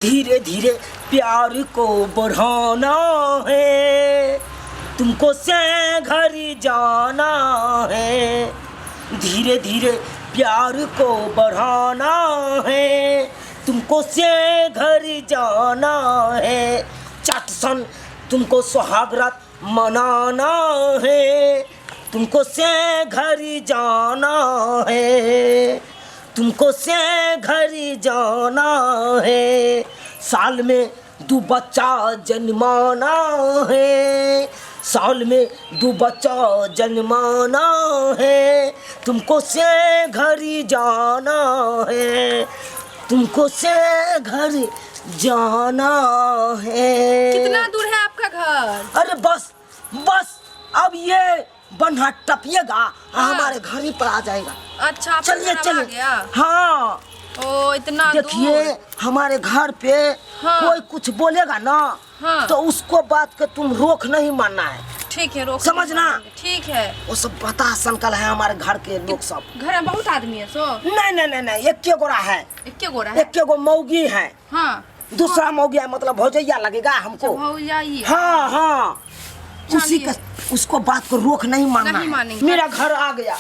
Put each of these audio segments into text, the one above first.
धीरे धीरे प्यार को बढ़ाना है, तुमको से घर जाना है। धीरे धीरे प्यार को बढ़ाना है, तुमको से घर जाना है। चटसन तुमको सुहागरात मनाना है, तुमको से घर जाना है, तुमको से घर जाना है। साल में दू बच्चा जन्माना है, साल में दू बच्चा जन्माना है, तुमको से घर जाना है, तुमको से घर जाना है। कितना दूर है आपका घर? अरे बस बस, अब ये बन्हा टपिएगा, हमारे घर ही पर आ जाएगा। अच्छा, आपका चलिए घर अब आ चलिए। गया? हाँ। ओ इतना देखिए दूर। हमारे घर पे हाँ। कोई कुछ बोलेगा ना, हाँ। तो उसको बात के तुम रोक नहीं मानना है। ठीक है, रोक समझना। नहीं, ठीक है। वो सब बता संकल है हमारे घर के लोग सब। घर में बहुत आदमी है सो? नहीं नहीं नहीं नहीं, एक गोरा है। एक गोरा है? एक गो मौगी है। हाँ। दूसरा मौगी है, मतलब भौजैया लगेगा हमको। भौजाई। हाँ हाँ, उसी का उसको बात को रोक नहीं मानना नहीं है। मानेंगे। मेरा घर आ गया।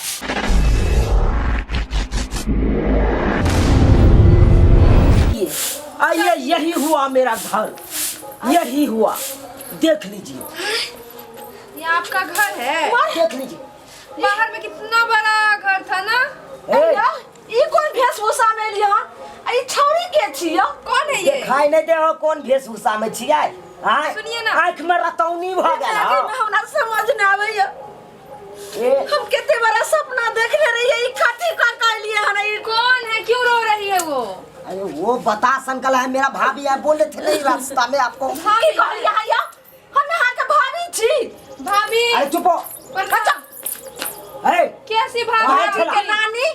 ये आइए, यही हुआ मेरा घर, यही हुआ, देख लीजिए। ये आपका घर है? देख लीजिए। बाहर में कितना बड़ा घर था ना। ए, ई कोन वेशभूषा में एलियै हन? आ ई छौरी के छियै? कौन है ये? देखाई नहीं दे हो कौन वेशभूषा में छियै? आँय? सुनिए ना। आँख में रतौनी भऽ गेल आगे हौ। में हमरा समझ न आबैया। ए, हम कते बड़ा सपना देखने रहियै, ई कथी का कहलियै हन ई? कौन है, क्यों रो रही है वो? अरे वो बता संकल है, मेरा भाभी है, बोले थे नहीं रास्ता में आपको। की कहलियै हन यौ? हम अहाँके भाभी छी। भाभी। अरे चुप हो। प्रणाम। ए, कैसी भाभी कहाँ आपकी? छला? के नानी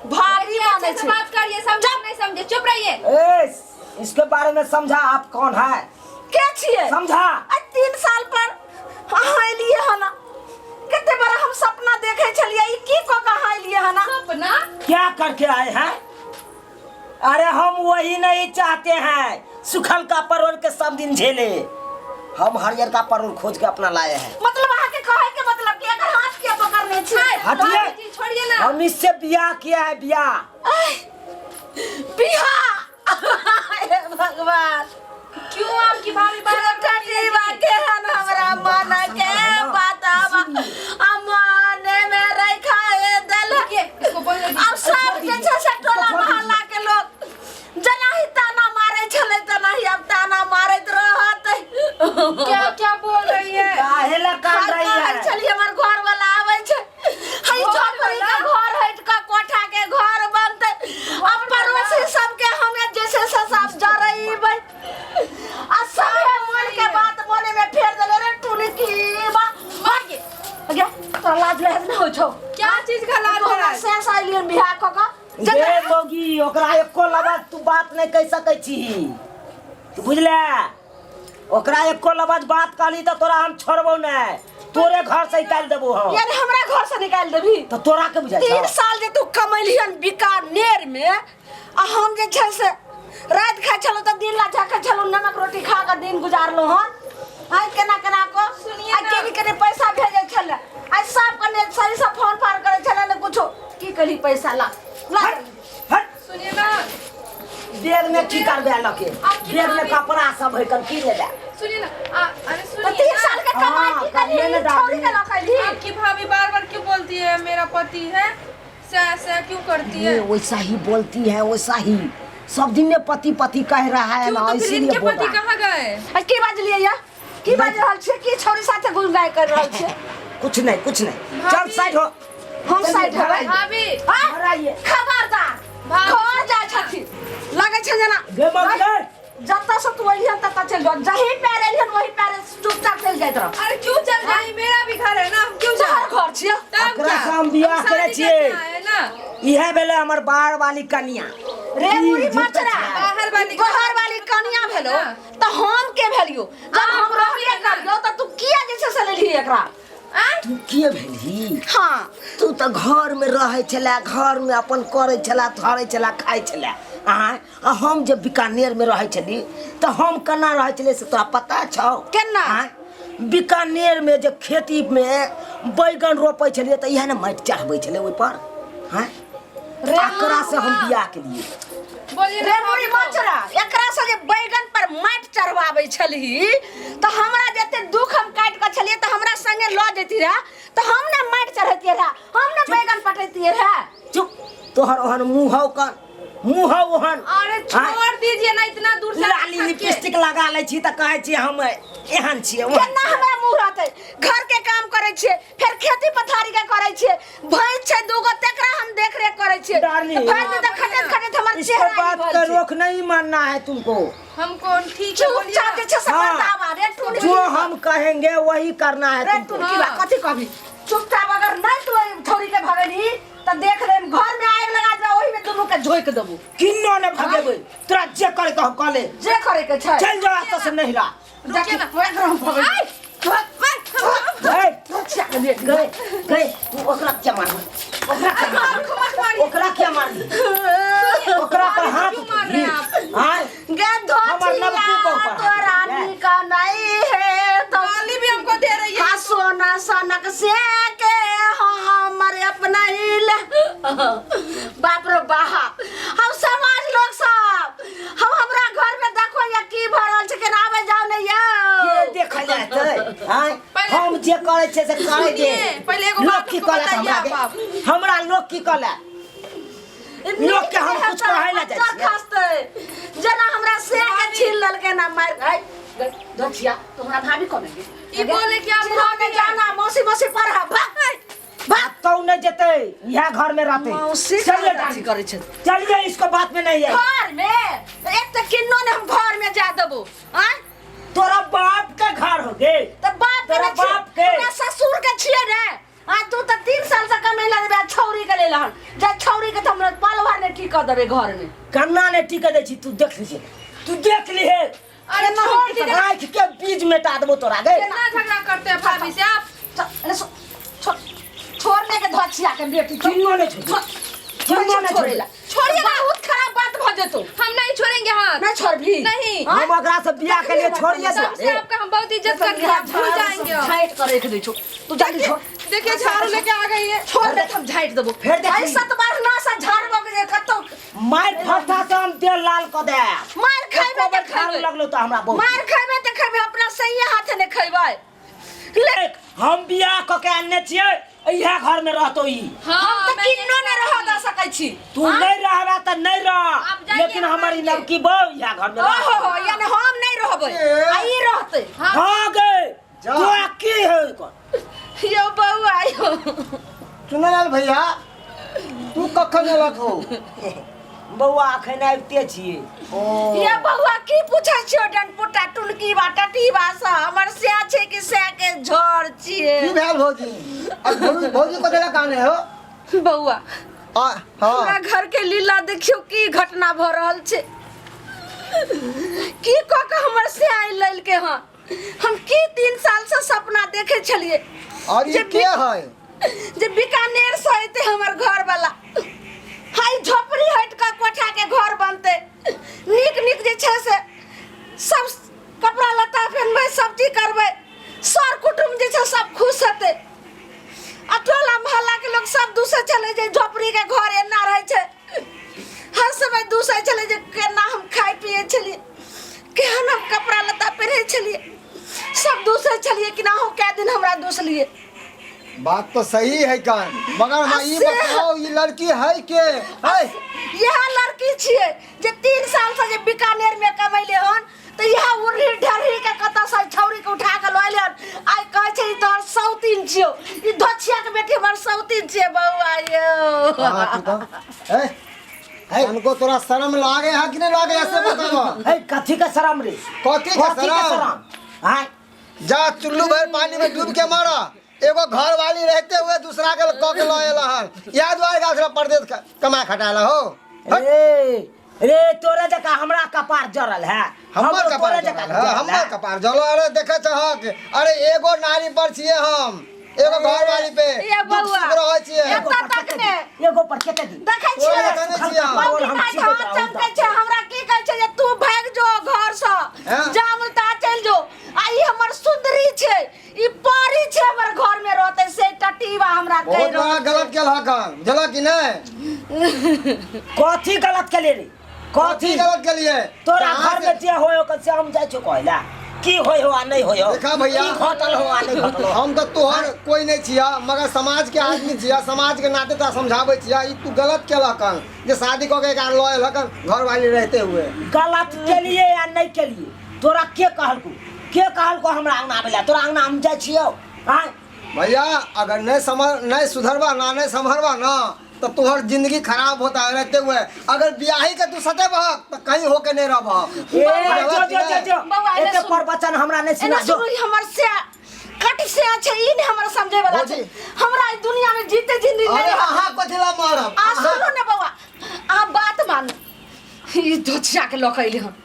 भाभी अच्छे मानै से छै। बात करिए, समझे नहीं समझे, चुप रहिए। ए, इसके बारे में समझा आप कौन है? के छियै? समझा। आ 3 साल पर अहाँ एलियै हन, कते बड़ा हम सपना देखे छलियै, ई की कऽ के अहाँ एलियै हन? सपना क्या करके आए हैं? अरे हम वही नहीं चाहते हैं, सुखल का परोर के सब दिन झेले, हम हरियर का परोर खोज के अपना लाए हैं। मतलब अहाँ के कहे के मतलब कि अगर हाथ के पकड़ने छियै? हटिए। जी, छोड़िए ना। हम इससे बियाह किया है, बियाह। बियाह, हे भगवान। क्यों आपकी भाभी बार बार कटीवा के हन हमरा मन के बतावा, आ मने में रखा ए दल। रुकिए, इसको बोल दीजिए। अब सब जे छै से टोला मोहल्ला के लोग जेनाही ताना मारै छलै तेनाही अब ताना मारैत रहत। क्या क्या बोल रही है? काहे ला कान रही कहै है? छलियै हमर घर वाला आबै छै, हई झोपड़ी के घर हटि कऽ कोठा के घर बनतै। अब पड़ोसी सबके हमे जे छै से सब जरैबै आ सबे मन के बात मने में फेर देले रे टुनकी बा भाग गे। तोरा लाज लहज नहि होइ छौ? क्या चीज का लाज तू है? हमरा शेष अइलियन बियाह कऽ कऽ। गे मौगी, ओकरा एको लबज तू बात नहीं कह सकै छी, तू बुझले? ओकरा एको लबज बात कहली तऽ तोरा हम छोड़बौ नहि, तोरे घर से निकालि देबौ हम। यानी हमरा घर से निकालि देबही? तऽ तोरा के बुझाइ 3 छौ? साल जे तू कमेलिहन बीकानेर में, आ हम जे छै से राति खाइ छलहुँ तऽ दिन ला झाँकै छलहुँ, नमक रोटी खा कऽ दिन गुजारलहुँ हन। आइ केना केना कऽ सुनिए आ ना। केनी केनी पैसा भेजै छलै, आइ सब कने सही से फोन फान करै छलै ने कुछो। की कहली पैसा ला ला। हट हट। सुनिए ना। बैग में की करबे लके? आपकी बैग में भाभी- कपड़ा सब है, कन की लेबे? सुनिए ना, अरे तऽ सुनिए 3 ना। साल के कमाई हाँ, की करिए करली? ना छौरी के डाली। लऽ कयली। आपकी भाभी बार बार क्यों बोलती है मेरा पति है, से से क्यों करती है? ये वैसा ही बोलती है, वैसा ही सब दिन में पति पति कह रहा है क्यों ना, तो फिर इसीलिए इनके बोल पति रहा है। कहाँ गए? आ की बाजलियै या? की बाजि रहल छियै? की छौरी साथे गुनगाय कर रहल छियै? कुछ नहीं, कुछ नहीं, चल भाभी। साइड हो। हम साइड हेबै? भाभी। हाँ? घर आइए। खबरदार, भाभी। घर जाइ छथिन लगै छै जेना। गे मम्मी, गे। जतऽ से तू एलिहन ततऽ चलि जाओ, जही पैर एलिहन वही पैर चुपचाप चलि जाइत रह। अरे क्यों चल जाए, मेरा भी घर है ना, हम क्यों तोहर जाए? घर छियौ? तब ओकरा क्या? से हम बियाह हम करै शादी छियै। करके आए ना। इहे भेलै हमर बाहर वाली कनिया। रे बुढ़ी ई झूठ मचरा। छै। बाहर वाली बाहर वाली कनिया भेलो ना। तऽ हम के भेलियो? जब अहाँ हम भाभी रहबे है ना। करियो तऽ तू किया जे छै से लेलही एकरा? आँय? तू के भेलही? हाँ। तू तऽ घर में रहै छला, घर में अपन करै छला, धरै छला, खाइ छला। आँय आ हम जे बीकानेरमे रहै छली तऽ हम केना रहै छलियै से तोरा पता छौ? केना? आँय बीकानेरमे जे खेतीमे बैगन रोपै छलियै तऽ इएह ने माटि चढ़बै छलै ओहिपर। आँय एकरा से हम बियाह केलियै। बोलिए रे ना मुड़ी भाभी को। मचरा, एकरा से जे बैगन पर माटि चढ़वाबै छलही तऽ हमरा जते दुख हम काटि कऽ छलियै तऽ हमरा संगे लऽ जैती रहे तऽ हम ने माटि चढ़ैतियै रहे, हम ने बैगन पटैतियै रहे। चुप, तोहर ओहन मुँह हौ कन, मुँह हौ ओहन। अरे छोड़ दीजिए ना, इतना दूर से लाली थक के। लिपस्टिक लगा लै छी तऽ कहै छी हम एहन छियै ओहन केना छियै। हमरा मुँह रहतै? घर के काम करै छियै, फेर खेती पथारी के करै छियै, भैंस छै दूगो तेकरा हम देख रेख करै छियै। डार्लिंग। तऽ भरि दिन तऽ खटैत खटैत हमर इसको चेहरा ई बात भऽ के छै। रोक नहीं मानना है तुमको। हमको ठीक है, चुपचाप बोलिए ना। जे छै से हाँ। बतावा रे टुनकी। जो हम कहेंगे वही करना है रे तुमको। टुनकी बा, कथी कहबी? चुपचाप अगर नहीं तू ओहि छौरी के भगेलही तऽ देख लेम, घर में आगि लगा देबा, ओहि में दुनू के झोंकि देबो। किन्नो ने भगेबै तोरा, जे करे के हम कह ले। जे करे के छै। चल जा एतऽ से नहिरा। देखी एकरा हम भगेबै। आइ, गए गए गए, तू ओकरा क्या मारबी? ओकरा क्या मारबी? ओकरा क्या मारबी? ओकरा पर हाथ क्यों मार रहे हैं आप? आय गे हमर नवकी बहू धोतिया पर तो रानी का नहीं है तो गाली भी हमको दे रही है। हाँ सोना सनक से के हमर अपना ही ले। बाप रे बाप, हम समाज लोग सब हम हमरा घर में देखो या की भरल छै, केना आबै जाओ नहीं के यौ। देखल जातै? आय पहिले- हम जे करै छियै से करै दे। सुनिए, पहिले एगो लोग बात की हमको कहलक बताइए हमरा के? आप। हमरा लोग की कहलक? लोग के हम कुछ कहै लए जाइ छियै। खसतै जेना हमरा से के छीन लेलकै ना मार आइ दछिया तो हमरा भाभी कमेंगे। ई बोले कि आप चिन्ह भाभी के जाना मौसी मौसी पर है भाग भाग। कतौ नहीं जेतै, इएह घर में रहतै। मौसी चलिए अथी करै छै। चलिए, इसको बात में नहीं है। घर में एक तऽ किन्नो ने हम घर में जा देबो। आँय तोरा बाप के घर हो गे? तऽ बाप के तोरा ने छियै, बाप के। तोरा ससुर के छियै रे। आ तू तऽ 3 साल से कमेला देबे आ छौरी के लेल हन जा, छौरी के तऽ हमरा पलवा ने ठीक कऽ देबे घर में। कन्ना ने टिके दै छी, तू देख लीजिए, तू देख लीहे। अरे छोड़ दीजिए। आँख के बीज मिटा देबो तोरा गे। कितना झगड़ा करते हैं भाभी से आप? अरे छोड़ने के धचिया के बेटी किन्नो ने छोड़, किन्नो ने छोड़ेला। छोड़िए ना। बहुत खराब बात भ जेतो। हम नहीं छोड़ेंगे हाथ। नहीं छोड़बी? नहीं। हाँ? हम ओकरा से बियाह के लिए छोड़िए सबसे आपका हम बहुत इज्जत करते हैं, भूल जाएंगे हम। झाइट कर रख दै छौ तू, जल्दी छोड़। देखिए झाड़ू लेके आ गई है। छोड़ दे, हम झाइट देबो। फेर देखी। ऐ सत बार ना से झाड़बो के जे कतौ मार फटा से हम देह लाल क दे। मार खैबे एको तऽ बेर झाड़ू खैबे। लगलो तऽ हमरा बहुत मार खैबे तऽ खैबे, अपना सही हाथ ने खैबै। ले हम बियाह क के आनने छियै, इएह घर में रहतो ई। हाँ, हम तऽ मैं किन्नो ने रह दऽ सकै छी। तू नहीं रहबा तऽ नहीं रह, आप जाइए लेकिन हमर ई हमारे। नवकी बहू इएह घर में रहतौ। ओहो, यानी हम नहीं रहबै ए। आ ई रहतै। हाँ गे, जा। तोरा की है एकर? यौ बौआ यौ। चुनालाल भैया, तू कखन एलक हो? बौआ अखन आबिते छियै। ओ ये बौआ की पूछै छियो डनपुटा टुनकी बा टटीबा सँ हमर सैह छै कि सैह के झड़ छियै। की भेल भौजी? आ भौजी, भौजी कथी लए काने हो? बौआ आ हमरा हाँ घर के लीला देखियौ की घटना भऽ रहल छै, की कऽ के हमर सैह आनि लेलकै हन। हम की 3 साल से सपना देखे छलियै और ई जे के है? जे बीकानेर से अयतै हमर घर वाला, हाय झोपड़ी हटि कऽ कोठा के घर बनतै, नीक नीक जे छै से सब कपड़ा लत्ता पहनबै, सब चीज करबै, सर कुटुम्ब जे छै सब खुश हेतै। आ टोला मोहल्ला के लोग सब दूसै छलै जे झोपड़ी के घर एना रहै छै। हर समय दूसै छलै जे केना हम खाइ पियै छलियै, केहन हम कपड़ा लत्ता पहिरै छलियै, सब दूसै छलियै कि ना हम कै दिन हमरा दूसलियै। बात तो सही है कान, मगर हमरा ई बताओ ई लड़की है के है? यह लड़की छियै जे 3 साल से जे बीकानेर में कमैले हन, तऽ इएह उर्री ढर्री के कतऽ से छौरी के उठा के लऽ एलै हन। आइ कहै छै ई तोहर सौतीन छियौ, ई धोछिया के बेटी हमर सौतीन छियै बौआ यौ। कहाँ तू तो ए है। हमको तोरा शर्म लागे है कि नहीं लागे ऐसे बताओ। है कथी के शरम रे? कथी के कथी के शरम? शरम? आय जा चुल्लू भर पानी में डूब के मरा, एगो घर वाली रहते हुए दूसरा के क के लए हन, याद दुआर गाछ परदेश कमा खटाला हो। हट। रे रे, तोरे जका हमरा कपार जरल है। हमर हमरो कपार तोरे जरल जका है, जरल हमर है। कपार जरल। अरे देखे छहक, अरे एगो नारी पर छिए हम। एगो घर वाली पे ये दुख बउआ। सुख रहै छियै एतऽ तक ने एगो पर कते दिन देखै तोरा छियै जानै छियै हम। मौगी हम माय छी हाथ बताउ चमकै छै हमरा की कहै छै जे तू भागि जो घर सँ हैं? जामुन ता चलि जो आ ई हमर सुंदरी छै ई परी छै हमर घर में रहतै से टटीवा हमरा कहि बहुत बड़ा रहल छै। गलत केलहक हन बुझलक कि नहि कथी गलत केलिए रे कथी कथी गलत केलिए तोरा कहाँ घर से- में जे होय ओकर से हम जाइ छियो कहला की होय हो आ नहीं होय हो देखा भैया। की घटल हो आ नहीं घटल हो हम तऽ तोहर कोई नहीं छिया मगर समाज के आदमी छिया समाज के नाते तोरा समझाबै छिया ई तू गलत केलक हन जे शादी कऽ के एकरा लऽ एलक हन घरवाली रहते हुए गलत केलिए या नहीं केलिए तोरा के कहलको के कहलको हमरा अंगना आबै ला तोरा अंगना हम जाइ छियो आँय भैया अगर नहीं समझ नहीं सुधरबा ना नहीं संभरबा ना तो तोहर जिंदगी खराब होता है रहते हुए अगर बियाही के तू सटेबहक तो कहीं होके नहीं रहबहक ए जो जो जो जो बौआ, एने एते सुन। प्रवचन हमरा नहीं एना सुना जो सुनू ई हमर से कट से छै ई ने हमरा समझे वाला छै भौजी। हमरा ई दुनिया में जीते जिंदगी अरे नहीं रहत। अहाँ कथी ला मारब आ सुनू ने बौआ अहाँ बात मानू ई धोछिया के लऽ के अयली हन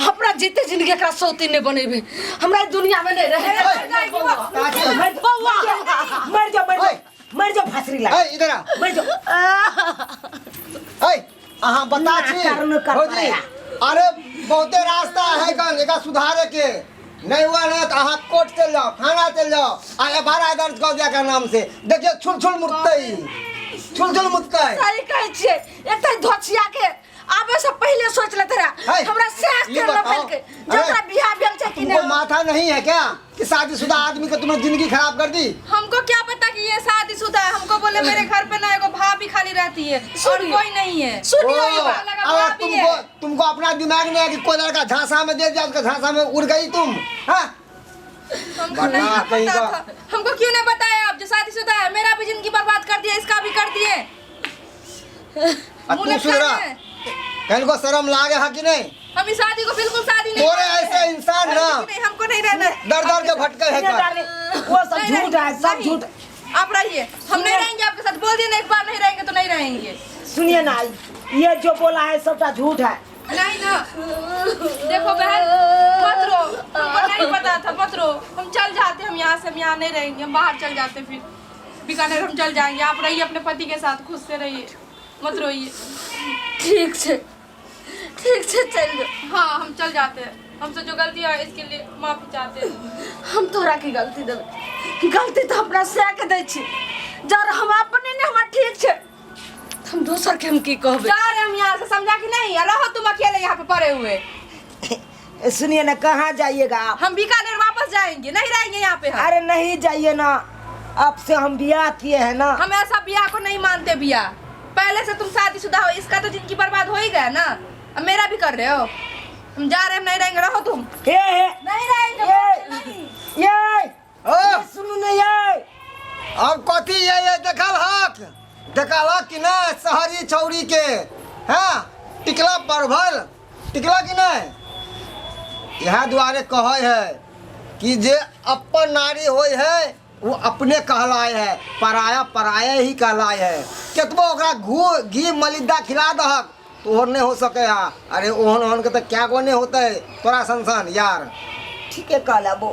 हमरा जीते जिंदगी एकरा सौती नहि बनेबै हमरा ई दुनिया में नहि रहे काकी, बौआ मर जाओ मर जाओ ओए। मर जाओ फांसरी लगा ए इधर आ मर जाओ ए अहाँ बता ना, छी कर्ण कर भौजी, पड़ेगा। अरे बहुते रास्ता है गन एकरा सुधारे के नहीं हुआ ना तो अहाँ कोर्ट चल जाओ थाना चल जाओ आ एफ I दर्ज कर दिया के नाम से देखिए छुल छुल मुतते छुल छुल मुतते सही कहै छियै एक तऽ धोछिया के आबे से पहले सोच लेते रहे है, हमरा सैह ये कर बताओ। लफल के जे अरे, ओकरा बियाह भेल छै कि तुमको नहि माथा नहीं है क्या कि शादीशुदा आदमी को तुमने जिंदगी खराब कर दी हमको क्या पता कि ये शादीशुदा है हमको बोले मेरे घर पे ना एगो भाभी खाली रहती है और सुनिए। कोई नहीं है सुनियो ई ओ, बात लगा अगर भाभी तुमको है। तुमको अपना दिमाग नहीं है कि कोई लड़का झांसा में दे दिया उसका झांसा में उड़ गई तुम हाँ हमको नहीं बता कहीं पता का। था हमको क्यों नहीं बताया आप जो शादीशुदा है मेरा भी जिंदगी बर्बाद कर दिया इसका भी कर दिए आ मुंह तू लटका सुधरा रहे हैं। कहीं शर्म लागे है कि नहीं हम इस शादी को बिल्कुल शादी नहीं तोरे मानते ऐसे हैं। इंसान अरे ना। नहीं हमको नहीं रहना है। दर दर के भटके है सुनिए का। डार्लिंग, वो सब नहीं झूठ है रहेंगे, सब नहीं। झूठ आप रहिए हम नहीं रहेंगे आपके साथ बोल दिए ना एक बार नहीं रहेंगे तो नहीं रहेंगे सुनिए ना ये जो बोला है सबटा झूठ है नहीं ना देखो बहन मत रो हमको नहीं पता था मत रो हम चल जाते हम यहाँ से हम यहाँ नहीं रहेंगे हम बाहर चल जाते फिर बीकानेर हम चल जाएंगे आप रहिए अपने पति के साथ खुश से रहिए मत रोइए ठीक छै ठीक छै चलि जो हाँ हम चल जाते हैं हमसे जो गलती है इसके लिए माफी चाहते हैं हम तोरा की गलती देबै गलती तऽ हमरा सएह के दै छी जर हम अपने नहि हमरा ठीक छै तऽ हम दोसर के हम की कहबै जा रहे हम यहाँ से समझा कि नहीं रहो तुम अकेले यहाँ पे पड़े हुए सुनिए ना कहाँ जाइएगा आप हम बीकानेर वापस जाएंगे नहीं रहेंगे यहाँ पे हम अरे नहीं जाइए ना अब से हम बियाह किए हैं ना हम ऐसा बियाह को नहीं मानते बियाह पहले से तुम शादीशुदा हो इसका तो जिंदगी बर्बाद हो ही गया ना अब मेरा भी कर रहे हो हम जा रहे हैं हम नहीं रहेंगे रहो तुम हे हे नहीं रहेंगे ये नहीं। ये ओ, ये सुनू ने ये अब कथी ये ये देखल हक देखल हक कि नहीं शहरी छौरी के हाँ टिकला पर भल टिकला कि नहीं इएह दुआरे कहै है कि जे अपन नारी होइ है वो अपने कहलाए है पराया पराया ही कहलाए है केतबो ओकरा घू घी मलिद्दा खिला दहक तो ओहन नहीं हो सके है अरे ओहन ओहन के तो क्या गो नहीं होते तोरा सन यार ठीके कहला बो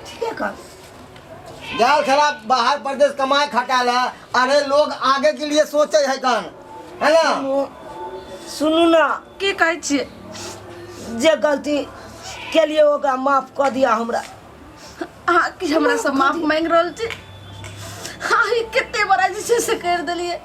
ठीके कह जाल खेला बाहर प्रदेश कमाए खटा ला अरे लोग आगे के लिए सोचे है कन है ना सुनू ना की कहै छियै जे गलती के लिए ओकरा माफ कऽ दिया हमरा अहाँ की हमरा से माफ मांगि रहल छी अहाँ कते बड़ा जे छै से करि देलियै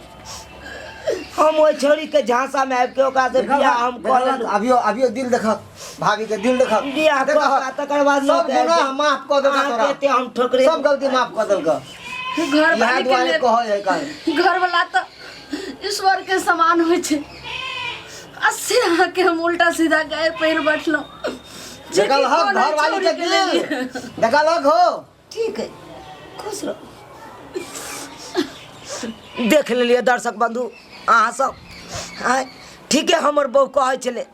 हम ओहि छोरी के झांसा में आबि के ओकरा से बियाह हम कऽ लेलहुँ अभियो अभियो दिल देखक भाभी के दिल देखक बियाह कऽ देखक। के तकर बाद सब लऽ के गुनाह माफ कऽ देलक अहाँके तोरा एते हम ठोकरे सब गलती माफ कऽ देलक घर इएह वाली के दुआरे लेल कहै है कन घर वाला तऽ ईश्वर के समान होइ छै आ से अहाँके हम उल्टा सीधा गारि पढ़ि बैठलहुँ जे कि देखल हक कोनो घर वाली के छोरी के दिल लेलियै। देखल हक हो ठीक है खुश रहो देख लेलियै दर्शक बंधु अहाँ सब आँय ठीके हमर बहू कहै छलै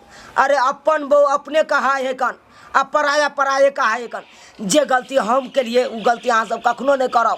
अरे अपन बहू अपने कहाय है कन आ पराया पराये कहाय है कन जे गलती हम केलियै ओ गलती अहाँ सब कखनो नहि करब।